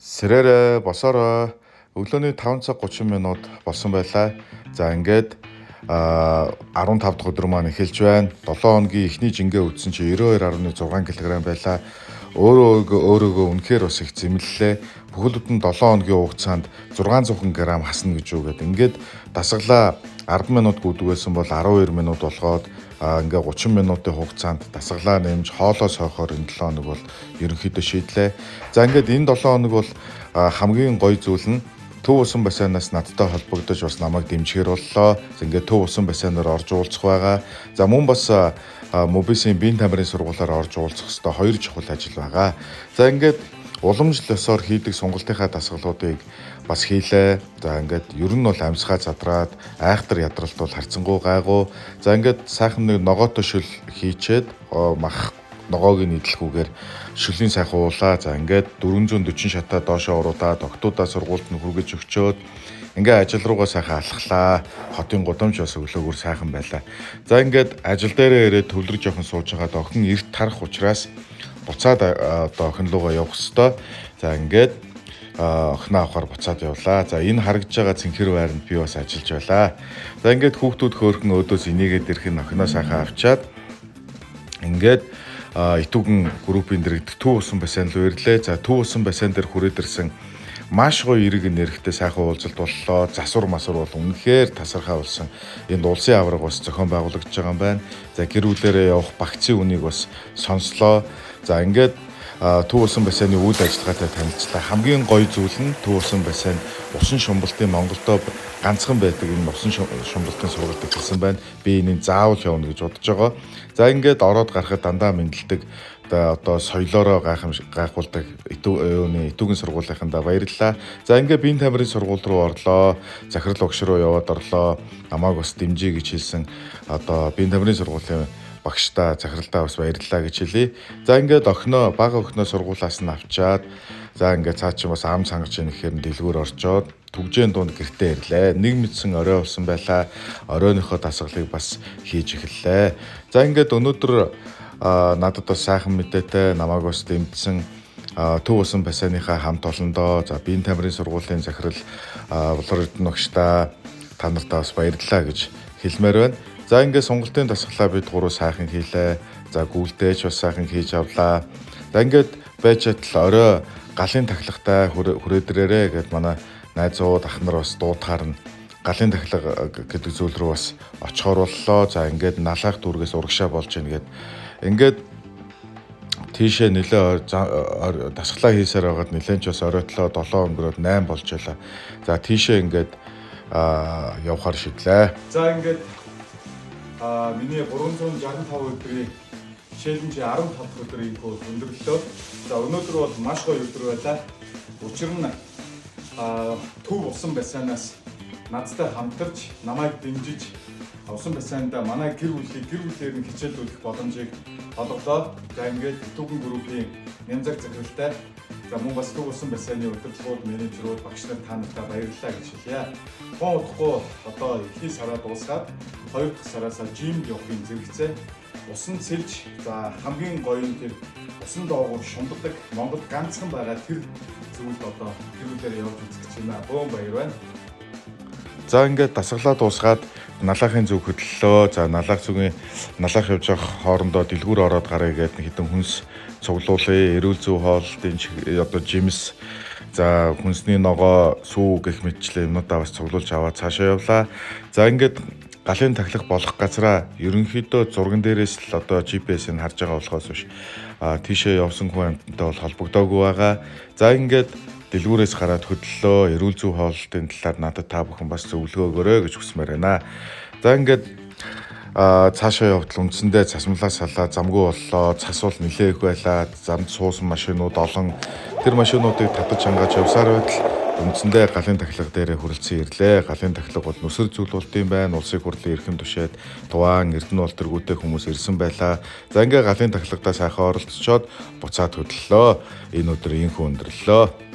Сэрээрээ босоорой. Өглөөний 5 цаг 30 минут болсон байлаа. За ингээд 15 дахь өдөр маань эхэлж байна. 7 хоногийн эхний жингээ үтсэн чи 92.6 кг байлаа. Өөрөөгөө үнэхээр бас их зэмлэлээ. Бүхэл бүтэн 7 хоногийн хугацаанд 600 г хасна гэж юу гэдэг. Ингээд дасгалаа 10 минут гүйдэг байсан бол 12 минут болгоод ингээ 30 минутын хугацаанд дасгалаа нэмж хоолоо сойхоор энэ 7 хоног бол ерөнхийдөө шийдлээ. За ингээд энэ 7 хоног бол хамгийн гоё зүйл нь Төв усан бассейнаас надтай холбогдож бас намайг дэмжихээр боллоо. Ингээд Төв усан бассейнаар орж уулзах байгаа. За мөн бас Мобисийн биеийн тамирын сургуулиар орж уулзах ёстой хоёр чухал ажил байгаа. За ингээд уламжлал ёсоор хийдэг сонголтынхаа дасгалуудыг бас хийлээ. За ингээд ер нь бол амьсгаа задраад айхтар ядралт бол харьцангуй гайгүй. За ингээд сайхан нэг ногоотой шөл хийчээд мах ногоог нь идэлхүүгээр шөлийн сайхан уулаа. За ингээд 440 шатаа доошоо уруудаад октоудаа сургуульд нь хүргэж өгчөөд ингээ ажил руугаа сайхан алхлаа. Хотын гудамж бас өглөөгөр сайхан байлаа. За ингээд ажил дээрээ ирээд төвлөрж жоохон сууж байгаад охин эрт тарах учраас буцаад одоо охин руугаа явах хэвээр. За ингээд охиноо авахар буцаад явлаа. За энэ харагдж байгаа цэнхэр байранд би бас ажиллаж байлаа. За ингээд хүүхдүүд хөөрхөн өөдөөс инээгээд ирэх нь охиноо сайхан авчаад ингээд Итүүгэн группийн дэрэгдэх Төв усан бассейн руу ирлээ. За Төв усан бассейн дээр хүрээд ирсэн маш гоё эрэг нэрхтээ сайхан уулзалт боллоо. Засвар масвар бол үнэхээр тасархай болсон. Энд улсын аварга бас зохион байгуулагдаж байгаа юм байна. За гэр бүлээрээ явах багцын үнийг бас сонслоо. За ингээд Төв усан бассейны үйл ажиллагаатай танилцлаа. Хамгийн гоё зүйл нь Төв усан бассейн усан шумбалтын Монголдо ганцхан байдаг энэ усан шумбалтын сургалт эхэлсэн байна. Би энийг заавал явна гэж бодож байгаа. За ингээд ороод гарахад дандаа мэндэлдэг одоо соёлоороо гайхуулдаг Итүүгэн сургуулийнхандаа баярлалаа. За ингээд биеийн тамирын сургууль руу орлоо. Захирал багш руу яваад орлоо. Намайг бас дэмжиж гэж хэлсэн одоо биеийн тамирын сургуулийн багшдаа захиралдаа бас баярлалаа гэж хэлье. За ингээд охиноо бага охиноо сургуулиас нь авчаад за ингээд цаа чи бас ам цангарч ийн гэхээр дэлгүүр орчоод түгжээн дунд гэртээ ирлээ. Нэг мэдсэн орой болсон байлаа. Оройныхоо дасгалыг бас хийж эхэллээ. За ингээд өнөөдөр надад бас сайхан мэдээтэй намайг бас дэмжсэн Төв усан бассейныхаа хамт олондоо за биеийн тамирын сургуулийн захирал Булгар Эрдэнэ багшдаа та нартаа бас баярлалаа гэж хэлмээр байна. За ингээд сонголтын дасгалаа бид гурав сайхан хийлээ. За гүйлтэж бас сайхан хийж авлаа. За ингээд байж адил орой галын тахилгатай хүрээдрээрээ гэд манай найзууд ах нар бас дуутахаар нь галын тахилга гэдэг зүйл рүү бас очихоор боллоо. За ингээд налаах дүүргээс урагшаа болж ийн гэд ингээд тийшээ нэлээ дасгалаа хийсээр байгаад нэлээд ч бас оройтлоо 7 өнгөрөөд 8 болж байлаа. За тийшээ ингээд явахар шидлээ. За ингээд миний 365 өдрийн challenge 15 дахь өдрийн хөө өндөрлөлөө. За өнөөдөр бол маш гоё өдөр байлаа. Учир нь Төв усан бассейнаас надтай хамтарч намайг дэмжиж усан бассейнда манай гэр бүлийг гэр бүлээр нь хичээлдүүлэх боломжийг олголоо. За ингээд Итүүгэн группийн нямзаг захиралтай за мөн бас Төв усан бассейны удирдлагууд, менежерүүд, багш нар та нартай баярлалаа гэж хэлье. Тун удахгүй одоо эхний сараа дуусгаад хоёр дахь сараасаа жимд явахын зэрэгцээ усан сэлж за хамгийн гоё нь тэр усан доогуур шумбадаг Монголд ганцхан байгаа тэр зүйлд одоо гэр бүлээр явж үзэх гэж байна. Бөөн баяр байна. За ингээд дасгалаа дуусгаад налаахын зүг хөдлөлөө. За налаах зүгийн налаах явж явах хоорондоо дэлгүүр ороод гаръя гэдэг хэдэн хүнс цуглуулъя. Эрүүл зүй хооллолтын одоо жимс за хүнсний ногоо, сүү гэх мэтчлэн юмнуудаа бас цуглуулж аваад цаашаа явлаа. За ингээд галын тахилга болох газраа ерөнхийдөө зурган дээрээс л одоо GPS-ийг харж байгаа болохоос биш тийшээ явсан хүн амьтантай бол холбогдоогүй байгаа. За ингээд дэлгүүрээс гараад хөдлөлөө. Эрүүл зүй хооллолтын талаар надад та бүхэн бас зөвлөгөө өгөөрэй гэж хүсмээр байна. За ингээд цаашаа явтал үндсэндээ цасмлаа салаа замгүй боллоо. Цас бол нэлээ их байлаа. Замд суусан машинууд олон. Тэр машинуудыг татаж хангааж явсаар байтал үндсэндээ галын тахилга дээрээ хүрэлцэн ирлээ. Галын тахилга бол нүсэр зүйл болд юм байна. Улсын хурлын эрхэм түшээд Туваан, Эрдэнэ бол тэргүүтэй хүмүүс ирсэн байлаа. За ингээ галын тахилгадаа сайхан оролцсочоод буцаад хөдлөлөө. Энэ өдөр инхүү өндөрлөө.